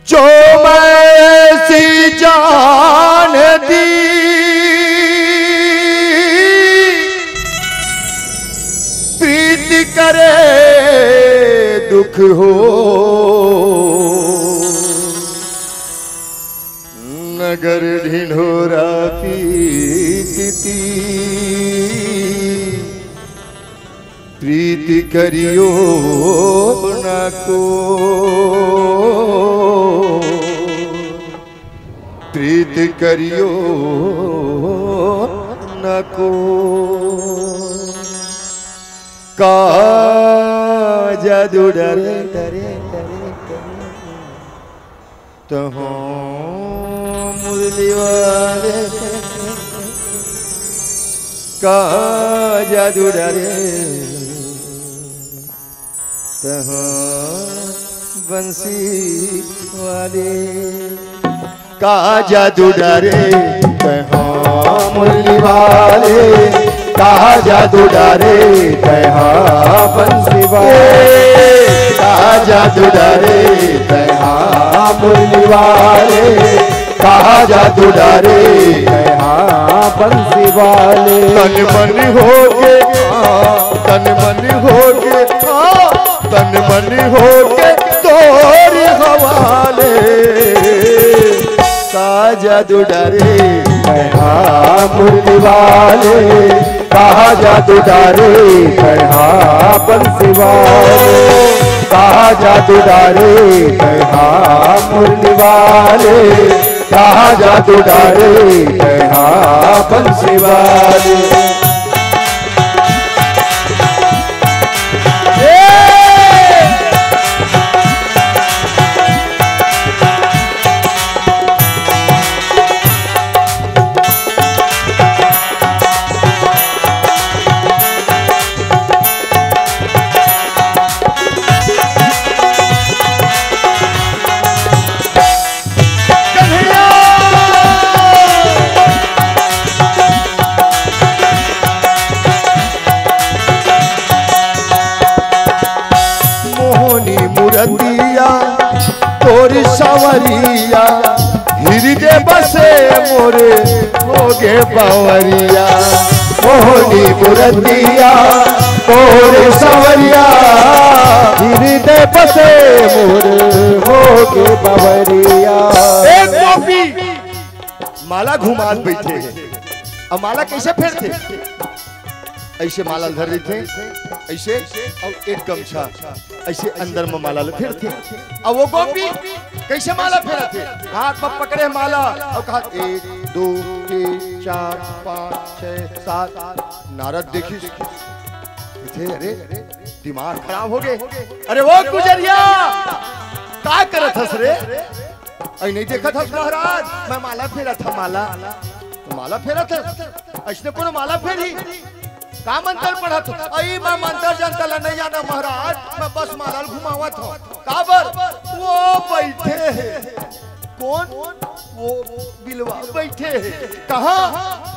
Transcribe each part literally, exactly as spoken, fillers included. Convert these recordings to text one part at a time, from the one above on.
जो मैं ऐसी जान दी, प्रीत करे दुख हो, नगर ढिंढोरा पीटती। प्रीत करियो ना को, प्रीत करियो ना को। का जादू डारे, डारे, डारे, डारे। तहाँ मुरली वाले का जादू डारे, तहाँ बंसी वाले का जादू डारे, तहाँ मुरली वाले का जादू डारे, तहाँ बंसी वाले का जादू डारे, तहाँ मुरली वाले का जादू डारे, तहाँ बंसी वाले। तन मन होके, हाँ, तन मन होके, हाँ, तन मन होके तोर हवाले। का जादू डारे, कहाँ मुरली वाले, का जादू डारे, कहाँ बंसी वाले, का जादू डारे, कहाँ मुरली वाले, का जादू डारे, कहाँ बंसी वाले। मोहनी मुरतिया तोर सावरिया, हृदय बसे मोरे होगे बावरिया। मोहनी मुरतिया तोर सावरिया, हृदय बसे मोरे होगे बावरिया। एक गोपी माला घुमात बैठे हे, अब माला कैसे फेरथे? ऐसे माला ल धर लेथे, ऐसे, अउ एक गमछा ऐसे अंदर में माला ल फेरथे। अब वो गोपी कैसे माला फेरथे? हाथ में पकड़े माला अउ कहा, "एक, दो, तीन, चार, पाँच, छह, सात।" नारद देखिस, कथे, "अरे, दिमाग खराब होगे। अरे वो गुजरिया, का करत हस रे?" "अई नहीं देखत हस महाराज, मैं माला फेरत हँव, माला।" "तो माला फेरत हस? अइसने कोनो माला फेरही? का मंतर पढ़त हस?" "अई मैं मंतर जंतर ला नहीं जानँव महाराज, मैं बस माला ल घुमावत हँव।" "काबर?" "वो बैठे हे।" "कोन?" "वो बिलवा बैठे हे।" "कहाँ?"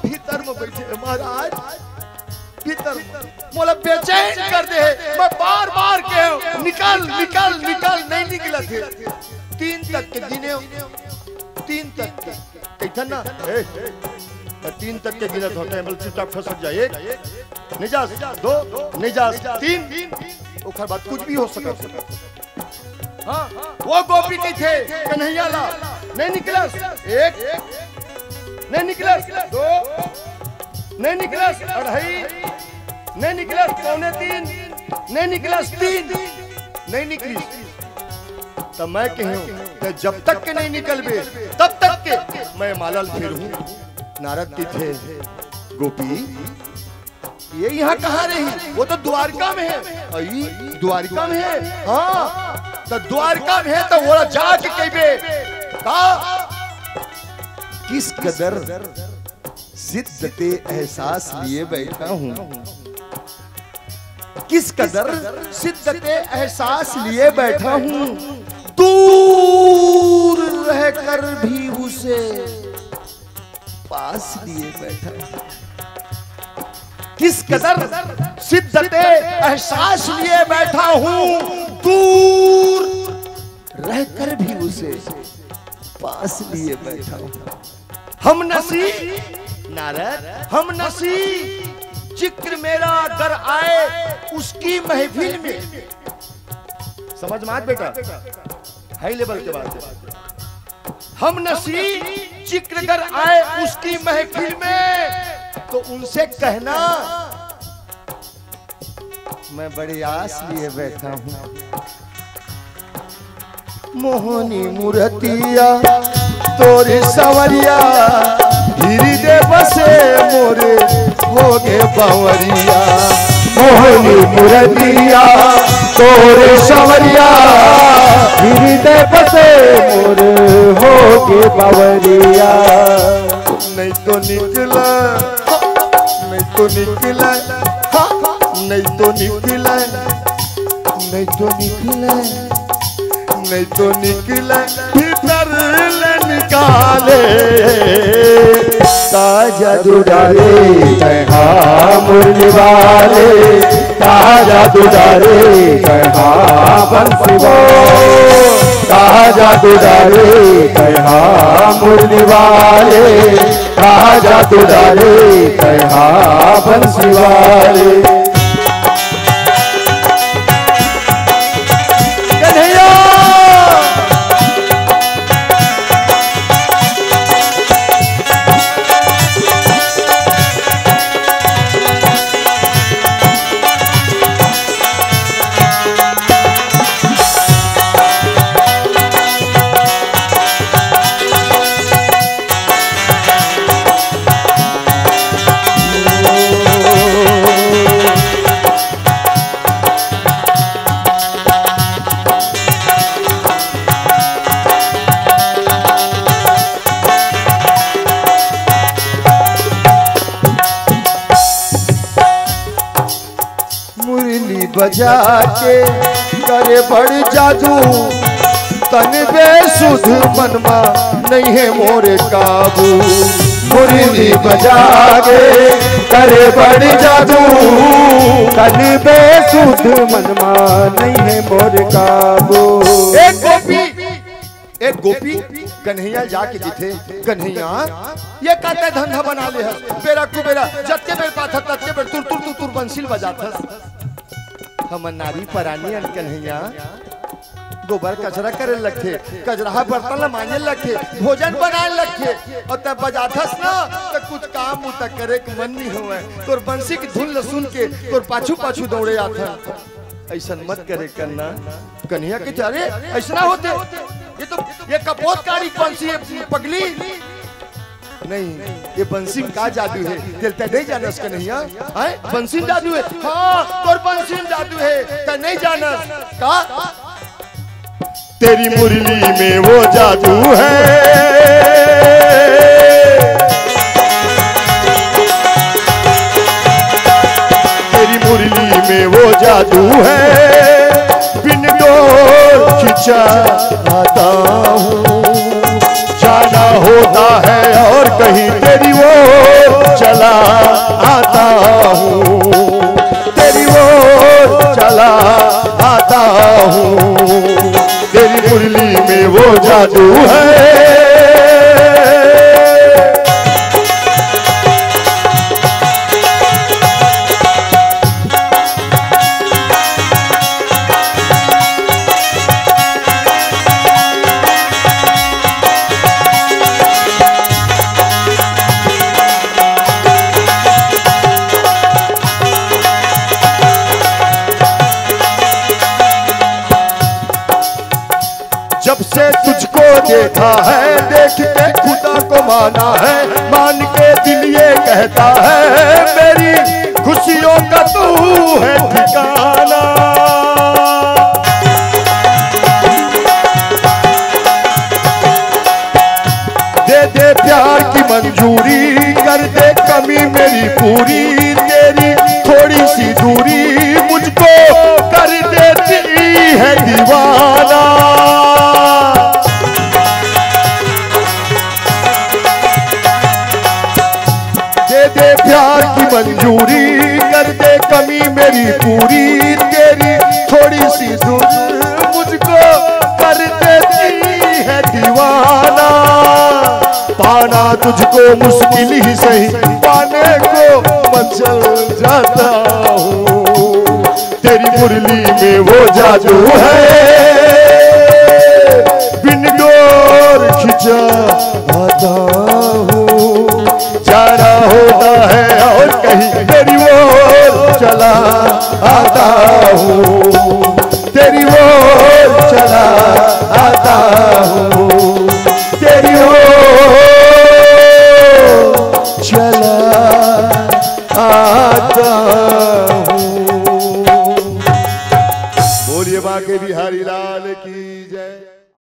"भीतर में बैठे हे महाराज।" भीतर मोला बेचैन कर दे हे। मैं बार-बार कहेंव, "निकल, निकल, निकल," नहीं निकलत हे। तीन तक के गिनेंव, तीन तक के। कहिथन ना, "ए, मैं तीन तक के गिनत हँव, तैं चुपचाप खसक जा।" एक, नहीं जास, दो, नहीं जास, तीन, ओकर बाद कुछ भी हो सकत हे। हाँ, वो गोपी कहिथे कन्हैया ला, नहीं निकलस, एक, नहीं निकलस, दो, नहीं निकलस, अढ़ाई, नहीं निकलस, पौने तीन, नहीं निकलस, तीन, नहीं निकलिस। त मैं कहेंव, "तैं जब तक के नहीं निकलबे, तब तक के मैं माला ल फेरहूँ।" नारद कहिथे, "गोपी, ये इहाँ कहाँ रही? वो तो द्वारिका में हे।" "अई, द्वारिका में हे?" "हाँ।" "त द्वारिका में हे त ओला जाके कहिबे का?" किस कदर सिद्ध तैं एहसास लिए बैठा हूँ, किस कदर सिद्ध तैं एहसास लिए बैठा हूँ, दूर रहकर भी उसे पास लिए बैठा हूँ। किस कदर सिद्ध तैं एहसास लिए बैठा हूँ, दूर रहकर भी उसे पास लिए बैठा हूँ। हमनसीब नारद, हमनसीब जिक्र मेरा अगर आए उसकी महफिल में, समझ में आत बेटा, हाई लेवल के बात है। हमनसीब जिक्र अगर आए उसकी महफिल में, तो उनसे कहना, मैं बड़ी आस लिए बैठा हूँ। मोहनी मूरतिया तोर सवरिया, हृदय बसे मोरे होगे बावरिया। मोहनी मूरतिया तोर सवरिया, हृदय बसे मोरे होगे बावरिया। नहीं तो निकला, नहीं तो निकला, नहीं तो निकला, नहीं तो निकला, नहीं तो निकला भीतर ले निकाले। ताजा दुलारे तैहा मुरली वाले, ताजा दुलारे तैहा बंसी वाले, ताजा दुलारे तैहा मुरली वाले, ताजा दुलारे तैहा बंसी वाले। कन्हैया। मुरली बजा के करे बड़ जादू, तन बेसुध मन मा नहीं है मोरे काबू। मुरली बजा के करे बड़ जादू, तन बेसुध मन मा नहीं है मोरे काबू। एक गोपी, एक गोपी कन्हैया जाके कथे, कन्हैया, ये का तैं धंधा बना ले हस? बेरा कुबेरा जतके बेर पाथस ततके बेर तुर तुर तुर तुर बंसी ल बजाथस। हमर नारी परानी अन कन्हैया, गोबर कचरा करे लगथे, कचरहा बर्तन ल मांजे लगथे, भोजन बनाए लगथे, अउ तैं बजाथस ना, त कुछ काम बुता करे के मन नइ होवय। तोर बंसी के धुन ल सुन के तोर पाछू पाछू दौड़े आथन। अइसन मत करे कन्हैया। कन्हैया कथे, अरे, अइसना होथे? ये तो, ये कपोतकारी बंसी हे पगली। नहीं, ये बंसी में का जादू हे? तेला तैं नइ जानस कन्हैया? हैं? बंसी में जादू हे? हाँ, तोर बंसी में जादू हे, तैं नइ जानस का? तेरी मुरली में वो जादू है, तेरी मुरली में वो जादू है, बिन डोर खिंचा आता हूँ। जाना होता है और कहीं तेरी ओर चला आता हूँ, तेरी ओर चला आता हूँ। तेरी मुरली में वो जादू है। जब से तुझको देखा है, देख के खुदा को माना है, मान के दिल ये कहता है, मेरी खुशियों का तू है ठिकाना। दे दे प्यार की मंजूरी, कर दे कमी मेरी पूरी, तेरी थोड़ी सी दूरी मुझको कर देती है दीवाना। दे दे प्यार की मंजूरी, कर दे कमी मेरी पूरी, तेरी थोड़ी सी दूर मुझको कर दे तुझको मुश्किल ही सही पाने को मैं चल जाता हूँ। तेरी मुरली में वो जादू है, बिन डोर खिंचा आता हूँ। जाना होता है और कहीं तेरी ओर चला आता हूँ, तेरी ओर चला